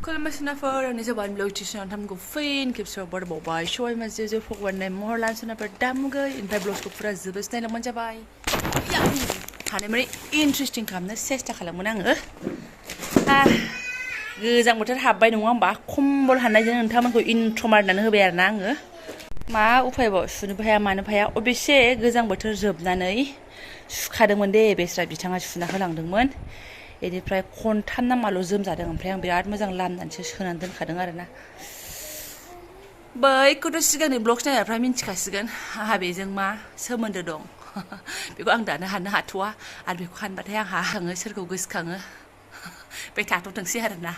खुलुमबाय आंनि Jobanivlog tuition थामखौ फैन खेबसेयाव बारबावबाय सबाय माजे जो फगवाननाय महर लानसनाफोर दामुगै ओमफ्राय ब्लगखौ फुरा जोबोस नायलांबानो जाबाय हानायमानि इन्टारेस्टिं खालामनो सेस्था खालामगोन आङो गोजां बोथोर हाबबाय नङा होमबा खम्बल हाननायजों नोंथांमोनखौ इन्ट्र मारनानै होबाय आरोना आङो मा उफायबाव सुनोबो हाया मानोबो हाया अबेसे गोजां बोथोर जोबनानै सुखादोंमोन दे बेस्रा बिथाङा सुना होलांदोंमोन बेनिफ्राय खनथाम नामाल' जोमजादों ओमफ्राय आं बिराद मोजां लामनानैसो सोनानै दोनखादों आरोना बैखौथ' सिगांनि ब्लग्स नायग्राफ्रा मिन्थिखासिगोन आंहा बेजों मा सोमोन्दो दं बेखौ आं दानो हानो हाथ'वा आरो बेखौ हानबाथाय आं हाखाङो सोरखौ गोसोखाङो बे थाथ'थोंसै आरोना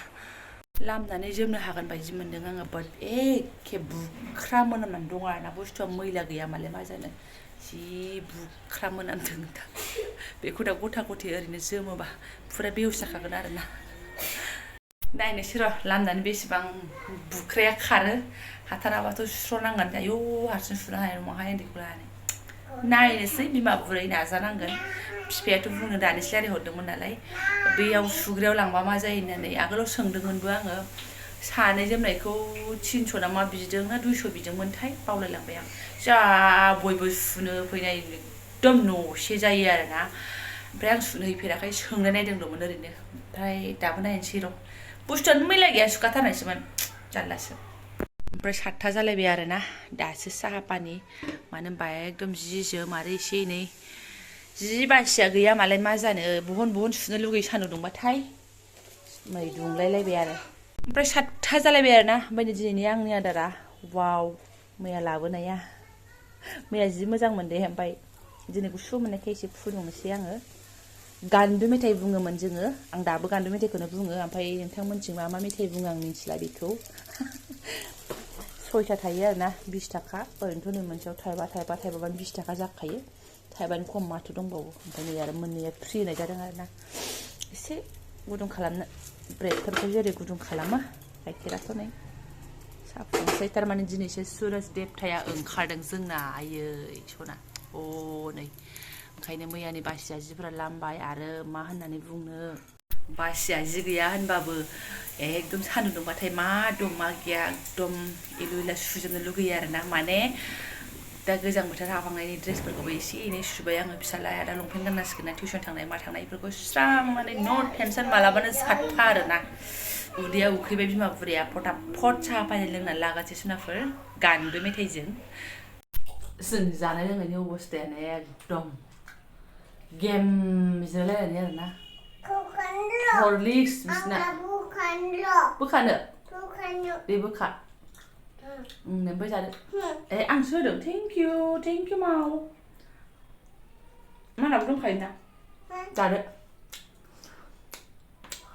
लामनानै जोमनो हागोन बायदि मोन्दों आङो बाट एखे बुख्रा मोनामनानै दं आरोना बुस्थुआ मैला गैया मालाय मा जानो जि बुख्रा मोनामदों दा बेखौ दा गथा गथि ओरैनो जोमोबा फुरा बेहुस जाखागोन आरोना नायनोसै र' लामनानै बेसेबां बुख्राया खारो हाथाराबाथ' सुस्र'नांगोन आयौ हारसिं सुनो हानाय नङाहाय उन्दैखौ लानानै नायनोसै बिमा बुरै नाजानांगोन बिफायाथ' बुंनो दानिसो रायहरदोंमोन नालाय बेयाव सुग्रायाव लांबा मा जायो होननानै आगोलाव सोंदोंमोनबो आङो सानै जोमनायखौ 300 ना मा बिदों ना 200 बिदोंमोनथाय बावलायलांबाय आं जा बयबो सुनो फैनाय एकदम न'से जायो आरोना ओमफ्राय आं सुनो हैफेराखै सोंनाय नायदोंमोन ओरैनो ओमफ्राय दाबो नायनोसै र' बुस्थुआनो मैला गैया सुखाथारनायसोमोन जारलासो ओमफ्राय 7था जालायबाय आरोना दासो साहा पानि मानो होनबा एकदम जि जोम आरो एसे एनै जि बासिया गैया मालाय मा जानो बहन बहन सुनो लुगैयो सान्दुं दुंबाथाय मै दुंलायलायबाय आरो ओमफ्राय 7था जालायबाय आरोना ओमफ्राय दिनैनि आंनि आदारा वाव मैया लाबोनाया मैया जि मोजां मोनदे ओमफ्राय दिनै गुसु मोननायखाय एसे फुदुंनोसै आङो गान्दु मेथाइ बुङोमोन जोङो आं दाबो गान्दु मेथाइखौनो बुङो ओमफ्राय नोंथांमोनथिं मा मा मेथाइ बुङो आं मिथिला बेखौ 6था थायो आरोना 20 थाखा ओरैनोथ' नै मोनसेयाव थाइबा थाइबानो 20 थाखा जाखायो थाइबानि खम माथो दंबावो ओमफ्राय नै आरो मोननैया फ्रि होनाय जादों आरोना एसे गुदुं खालामनो ब्रेडफोरखौ जेरै गुदुं खालामो गाइखेराथ' नै साहा फुदुंसै थारमाने दिनैसो सुरज देबथाया ओंखारदों जोंना आयै सना नै ओंखायनो मैयानि बासिया जिफोरा लामबाय आरो मा होननानै बुंनो बासिया जि गैया होनबाबो एकदम सान्दुं दुंबाथाय मा दं मा गैया एकदम एलु एला सुजोबनो लुगैयो आरोना माने दा गोजां बोथोर हाबहांनायनि ड्रेसफोरखौबो एसे एनै सुबाय आङो फिसालाया दा लंपेन्ट गाननांसिगोन ना टिउसन थांनाय मा थांनायफोरखौ स्रांनानै नो टेनसन मालाबानो सातथा आरोना उदैया उखैबाय बिमा बुरैया फटाफट साहा पानि लोंनानै लागासै सुनाफोर गान्दु मेथाइजों जों जानाय लोंनायनि अबस्थायानो एकदम गेम जिरायलायनानै आरोना हरलिक्स बिसना बोखानो बे बोखा ओमफ्राय जादो आंसो होदों थेंक इउ माव मानाबो दंखायोना जादो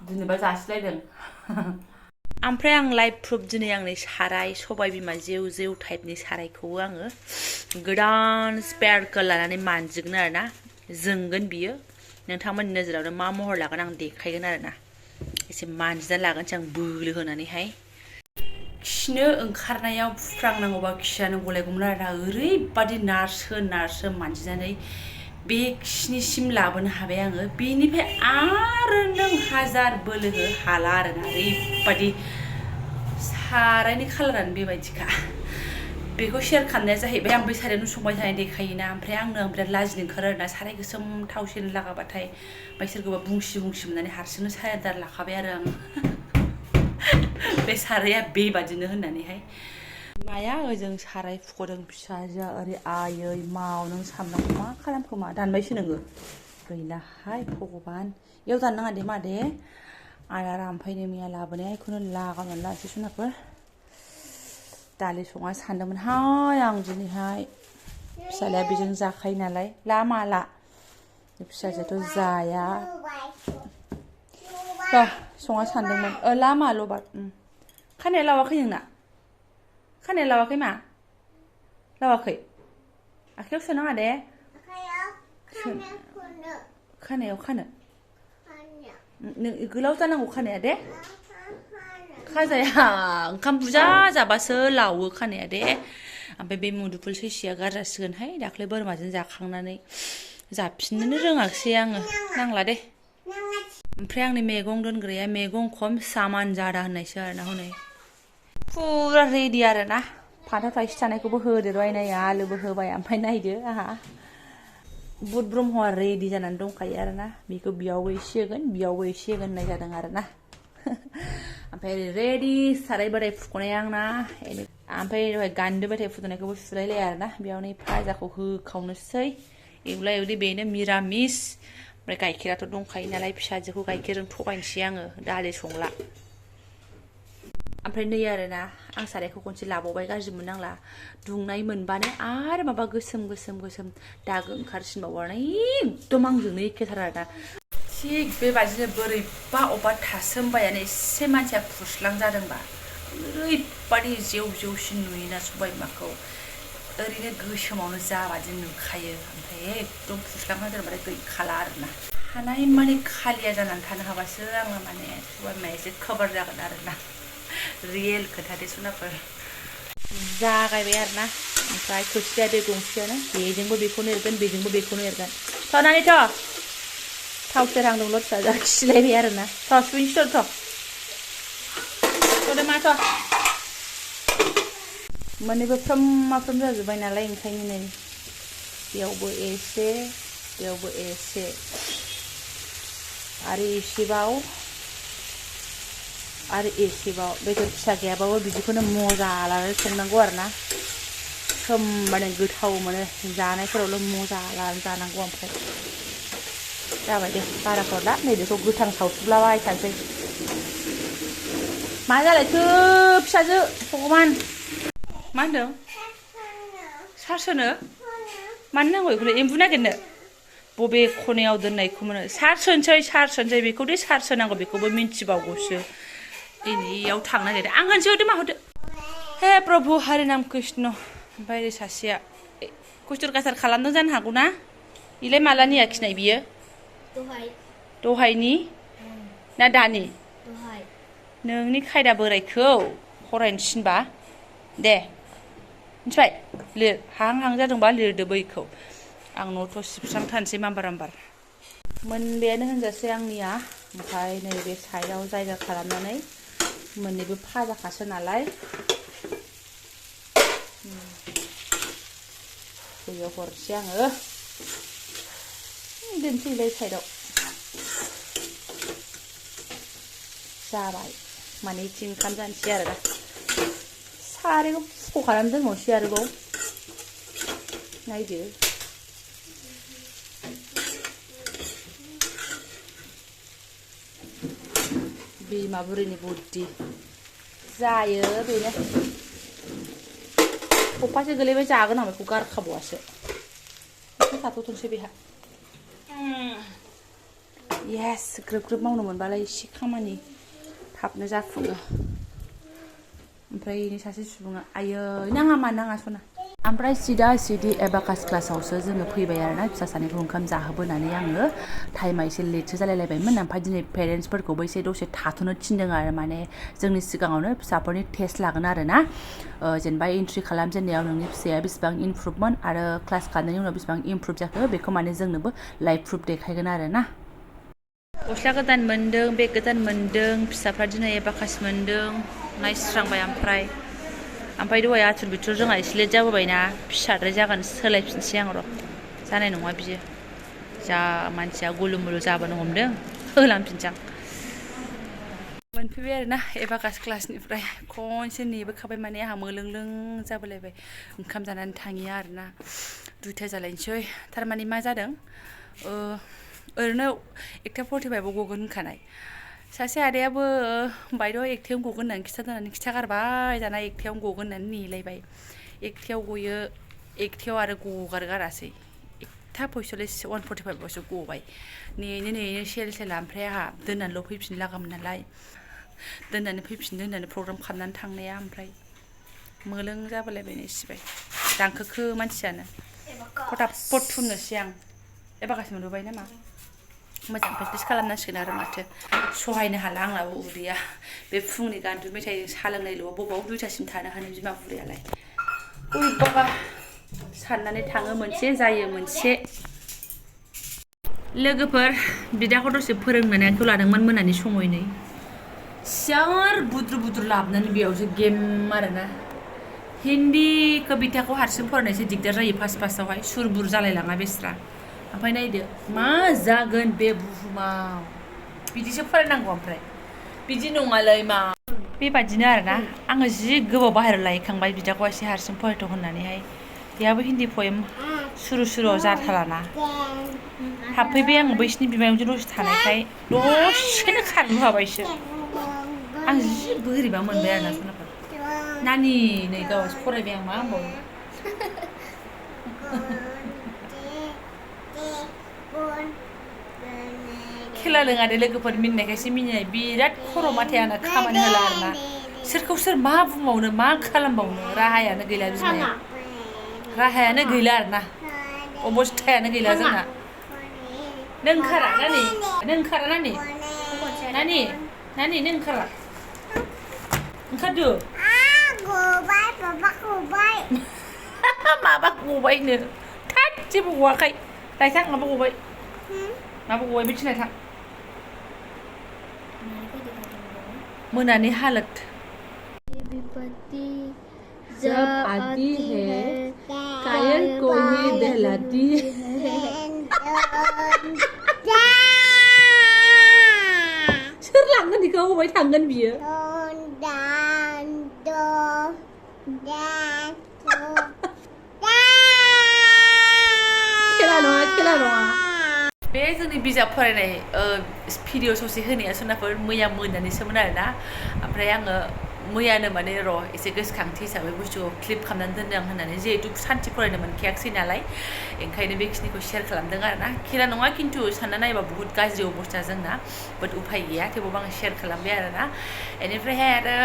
दिनैबा जासिलायदों ओमफ्राय आं लाइभ प्रुफ दिनै आंनि साराय सबाय बिमा जेव टाइपनि सारायखौबो आङो गोदान स्पेयारखौ लानानै मानजिगोन आरोना जोंगोन बियो नोंथांमोननि नोजोरावनो मा महर लागोन आं देखायगोन आरोना एसे मानजिना लागोनसै आं बोलो होनानैहाय खिनो ओंखारनायाव फुफ्रांनांगौबा खियानो गलायगौमोन आरोना ओरैबादि नारसो मानजिनानै बे खिनिसिम लाबोनो हाबाय आङो बेनिफ्राय आरो नों हाजार बोलो हो हाला आरोना ओरैबादि सारायनि खालारानो बेबायदिखा बेखौ शेयार खालामनाया जाहैबाय आं बै सारायावनो संबाय थानाय देखायोना ओमफ्राय आं बिराद लाजिनो ओंखारो आरोना साराय गोसोम थाव सेन लागाबाथाय ओमफ्राय सोरखौबा बुंसि मोननानै हारसिंनो सायादार लाखाबाय आरो आं बे साराया बेबादिनो होननानैहाय माया ओजों साराय फुख'दों फिसाजोआ ओरै आयै माव नों सामब्रामखौ मा खालामखोमा दानबायसो नोङो गैलाहाय भगबान इयाव दाननाङा दे मा दे आदारा ओमफ्राय मैया लाबोनाया बेखौनो लागावनानै लानोसै सुनाफोर दालि संना सानदोंमोनहाय आं दिनैहाय फिसालाया बेजों जाखायो नालाय माला फिसाजोआथ' जाया संना सानदोंमोन लामा लबार खानाया लावाखै नोंना खानाया लावाखै मा लावाखै आखायाव सोनाङा दे खानायाव खानो गोलाव जानांगौ खानाया दे खाजाया ओंखाम बुरजा जाबासो लावो खानाया दे ओमफ्राय बे मुदुफुल सैसेया गारजा सिगोनहाय दाख्लै बोरमाजों जाखांनानै जाफिननोनो रोङाखिसै आङो नांला दे ओमफ्राय आंनि मैगं दोनग्राया मैगं खम सामान जादा होननायसो आरोना हनै फुरा रेडि आरोना फान्थाव थाइसे थानायखौबो होदेरबाय नै आलुबो होबाय ओमफ्राय नायदो आहा बुद ब्रह्मआ रेडि जानानै दंखायो आरोना बेखौ बेयावबो एसे होगोन बेयावबो एसे होगोन होननाय जादों आरोना ओमफ्राय रेडि साराय बोराय फुख'नाया आंना ओमफ्राय दहाय गान्दो बाथाय फुदुंनायखौबो सुलायलाया आरोना बेयावनो फाजाखौ होखावनोसै एवला एवलि बेनो मिरामिस ओमफ्राय गाइखेराथ' दंखायो नालाय फिसाजोखौ गाइखेरजों थगायनोसै आङो दालि संला ओमफ्राय नै आरोना आं सारायखौ खनसे लाबावबाय गाज्रि मोननांला दुंनाय मोनबानो आरो माबा गोसोम दागो ओंखारसिनबावो आरोना एकदम आंजोंनो एखेथार आरोना थिग बेबादिनो बोरैबा अबेबा थासोमबायानो एसे मानसिया फुस्लां जादोंबा ओरैबादि जेव जेवसिन नुयोना सबाय बिमाखौ ओरैनो गोसोमावनो जाबादि नुखायो ओमफ्राय एकदम फुस्लांहां जादोंबाथाय गैखाला आरोना हानाय माने खालिया जानानै थानो हाबासो आङो माने सबाय बिमाया एसे कभार जागोन आरोना रियेल खोथादे सनाफोर जागायबाय आरोना ओमफ्राय खोस्लिया दै गंसेयानो बेजोंबो बेखौनो एरगोन बेजोंबो बेखौनो एरगोन थ'नानैथ' थाव सेरहांदोंल' फिसाजोआ खिलायबाय आरोना थ' सुइनस थ'दो माथ' मोननैबो फ्रोम जाजोब्बाय नालाय ओंखायनो नै बेयावबो एसे बेयावबो एसे आरो एसेबाव आरो एसेबाव बेदर फिसा गैयाबाबो बिदिखौनो मजा लानानै संनांगौ आरोना होमबानो गोथाव मोनो जानायफोरावल' मजा लानानै जानांगौ ओमफ्राय जाबाय दे बारा हरला नै बेखौ गोथां सावथुबलाबाय थानोसै मा जालायखो फिसाजो भगबान मा होनदों सार्स होनो मानो नांगौ बेखौलाय एम्बु नागिरनो बबे खनायाव दोननायखौ मोनो सार्स होनसै बेखौ दे सार्स होनांगौ बेखौबो मिन्थिबावगौसो इनियाव थांनो नागिरदों आं होनसै होदो मा होदो हे प्रभु हरि नाम कृष्ण ओमफ्राय ओरै सासेया कुस्टर कासार खालामदों जानो हागौ ना इलाय मालानि आखिनाय बियो दहायनि ना दानि नोंनि खायदा बोरायखौ फरायनो थिनबा दे मिथिबाय लिर हां जादोंबा लिरदो बैखौ आं न'थ' सिबस्रांथारनोसै माम्बार मोनबायानो होनजासै आंनिया ओमफ्राय नैबे साइडआव जायगा खालामनानै मोननैबो फाजाखासो नालाय बैयाव हरसै आङो दोनसैलाय साइडआव जाबाय माने इथिं ओंखाम जानोसै आरोना सारायखौ फुख' खालामना दोनबावनोसै आरोबाव नायदो बिमा बुरैनि बुद्धि जायो बेनो थफासे गोलैबाय जागोन आं बेखौ गारखाबावासो एसे थाथ'थोंसै बेहा येस ग्रोब मावनो मोनबालाय एसे खामानि थाबनो जाफुङो ओमफ्राय इनि सासे सुबुङा आयै नाङा मा नाङा सना ओमफ्राय सिदि एबाकास क्लासावसो जोङो फैबाय आरोना फिसा सानैखौ ओंखाम जाहोबोनानै आङो टाइमा एसे लेटसो जालायलायबायमोन ओमफ्राय दिनै पेरेन्टसफोरखौबो एसे दसे थाथ'नो थिनदों आरो माने जोंनि सिगाङावनो फिसाफोरनि टेस्ट लागोन आरोना जेनेबा एन्ट्रि खालामजेननायाव नोंनि फिसाया बेसेबां इमप्रुभमोन आरो क्लास खालामनायनि उनाव बेसेबां इमप्रुभ जाखो बेखौ माने जोंनोबो लाइभ प्रुफ देखायगोन आरोना गस्ला गोदान मोनदों बेग गोदान मोनदों फिसाफ्रा दिनै एबाकास मोनदों नायस्रांबाय ओमफ्राय दहाय आथुर बिथुर जोंहा एसे लेट जाबोबायना फिसाद्राय जागोन सोलायफिनसै आं र' जानाय नङा बियो जा मानसिया गुलु मुलु जाबोनो हमदों होलांफिनसै आं मोनफैबाय आरोना एबाकास क्लासनिफ्राय खनसे नेबोखाबाय माने आंहा मोलोंलों जाबोलायबाय ओंखाम जानानै थाङिया आरोना 2टा जालायनोसै थारमाने मा जादों ओरैनो 1:45 गगोन होनखानाय सासे आदायाबो बायद' 1टायावनो गगोन होननानै खिथागारबाय दाना 1टायावनो गगोन होननानै नेलायबाय 1टायाव गयो 1टायाव आरो गगारगारासै 1:45आवसो गबाय नेयैनो सेला ओमफ्राय आंहा दोननानैल' फैफिननो लागामोन नालाय दोननानै फैफिननो होननानै प्रग्राम खालामनानै थांनाया ओमफ्राय मोलों जाबोलायबाय सिबाय दांखोखो मानसियानो फटाफट थुननोसै आं एबाकास मोनबोबाय नामा मोजां प्रेक्टिस खालामनांसिगोन आरो माथो सहायनो हाला आंनाबो उदैया बे फुंनि गान्दु मेथाइ साहा लोंनायल' बबाव 2टासिम थानो हानो बिमा बुरैयालाय बोरैबाबा साननानै थाङो मोनसे जायो मोनसे लोगोफोर बिदाखौ दसे फोरोंनानै आंखौ लादोंमोन मोनानि समावनो सियार बुद्रु लाबोनानै बेयावसो गेम आरोना हिन्दी कबिताखौ हारसिं फरायनायसो दिगदार जायो फार्स्टआवहाय सुर-बुर जालायलाङा बेस्रा ओमफ्राय नायदो मा जागोन बे बुहुमाव बिदिसो फरायनांगौ ओमफ्राय बिदि नङालै मा बेबादिनो आरोना आङो जि गोबाव बाहेरायाव लायखांबाय बिदाखौ एसे हारसिं फरायथ' होननानैहाय बेहाबो हिन्दी पएम सुरु-सुरुआव जाथाराना हाबफैबाय आङो बैसिनि बिमायंजों दसे थानायखाय दसेनो खारबोफाबायसो आं जि बोरैबा मोनबाय आरोना सनाफोर नानि नै गावासो फरायबाय आं मा होनबावनो खेला लोङादे लोगोफोर मिनिनायखायसो मिनिनाय बिराद खर' माथाय आंना खामानि होला आरोना सोरखौ सोर मा बुंबावनो मा खालामबावनो राहायानो गैला बिमाया राहायानो गैला आरोना अबस्थायानो गैला जोंना नों ओंखारा नानि नों ओंखारा नानि नानि नानि नों ओंखारा ओंखारदो गबाय माबा गबाय माबा गबायनो थाद जेबो गवाखै लायथां माबा गबाय माबा गबाय बिथिं लायथां मोनानि हालत जब आती है कायल को ये दहलाती है सोर लांगोन बेखौ अबाय थांगोन बियो खेला नङा बे जोंनि बिजाब फरायनाय भिडिअ ससे होनाया सोनाफोर मैया मोनानिसोमोन आरोना ओमफ्राय आङो मैयानो माने एसे गोसोखांथि हिसाबै बुस्थुखौ क्लिप खालामनानै दोनदों आं होननानै जिहेतु सानसे फरायनो मोनखायाखै नालाय ओंखायनो बेखिनिखौ शेयार खालामदों आरोना खेला नङा खिन्थु सानना नायोबा बुहुत गाज्रि अबस्था जोंना बाट उफाय गैया थेवबो आं शेयार खालामबाय आरोना बेनिफ्रायहाय आरो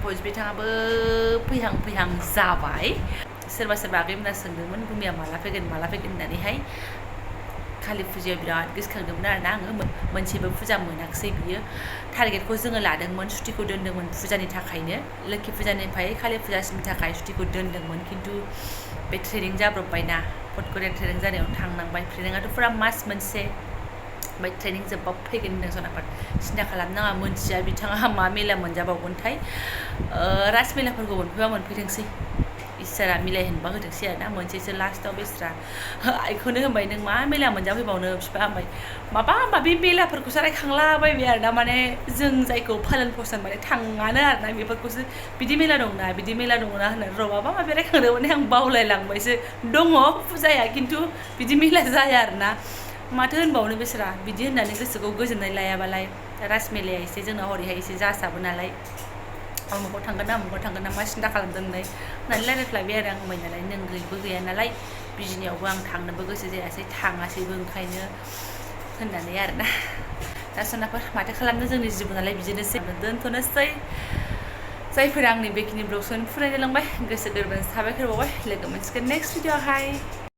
भइस बिथाङाबो फैहां जाबाय सोरबा आगैमोना सोंदोंमोन गुमिया माला फैगोन होननानैहाय कालि फुजायाव बिराद गोसोखांदोंमोन आरोना आङो मोनसेबो फुजा मोनाखिसै बियो टारगेटखौ जोङो लादोंमोन सुटिखौ दोन्दोंमोन फुजानि थाखायनो लोखि फुजानिफ्राय कालि फुजासिमनि थाखाय सुटिखौ दोन्दोंमोन खिन्थु बे ट्रेनिं जाब्रबबायना पटकरिया ट्रेनिं जानायाव थांनांबाय ट्रेनिङाथ' फुरा मास मोनसे ओमफ्राय ट्रेनिं जोब्बा फैगोन होनदों सनाफोर सिन्था खालामनाङा मोनथिया बिथाङा मा मेला मोनजाबावगोनथाय राज मेलाफोरखौ मोनफैबा मोनफैथोंसै इसोरा मिलायहोनबा होथोंसै आरोना मोनसेसो लास्टआव बेस्रा आइखौनो होनबाय नों मा मेला मोनजाफैबावनो बिफा होनबाय माबा बे मेलाफोरखौसो रायखांलाबायबाय आरोना माने जों जायखौ फालन फसन माने थाङानो आरोना बेफोरखौसो बिदि मेला दंना होननानै माबा रायखांदोंमोन आं बावलायलांबायसो दङ फुजाया खिन्थु बिदि मेला जाया आरोना माथो होनबावनो बेस्रा बिदि होननानै गोसोखौ गोजोननाय लायाबालाय राज मेलाया एसे जोंना हरैहाय एसे जासाबो नालाय अमुकाव थांगोन ना मा सिन्था खालामदोंलाय होननानै रायज्लायफ्लायबाय आरो आं होनबाय नालाय नों गैबो गैया नालाय बिजिनियावबो आं थांनोबो गोसो जायासै थाङासैबो ओंखायनो होननानै आरोना दा सोनाफोर माथो खालामनो जोंनि जिबनालाय बिदिनोसै दोनथ'नोसै जायफोरा आंनि बेखिनि ब्लगखौ फरायनो लांबाय गोसो गोरबोनि साबायखर बावबाय लोगो मोनसिगोन नेक्स्ट भिडिअ'आवहाय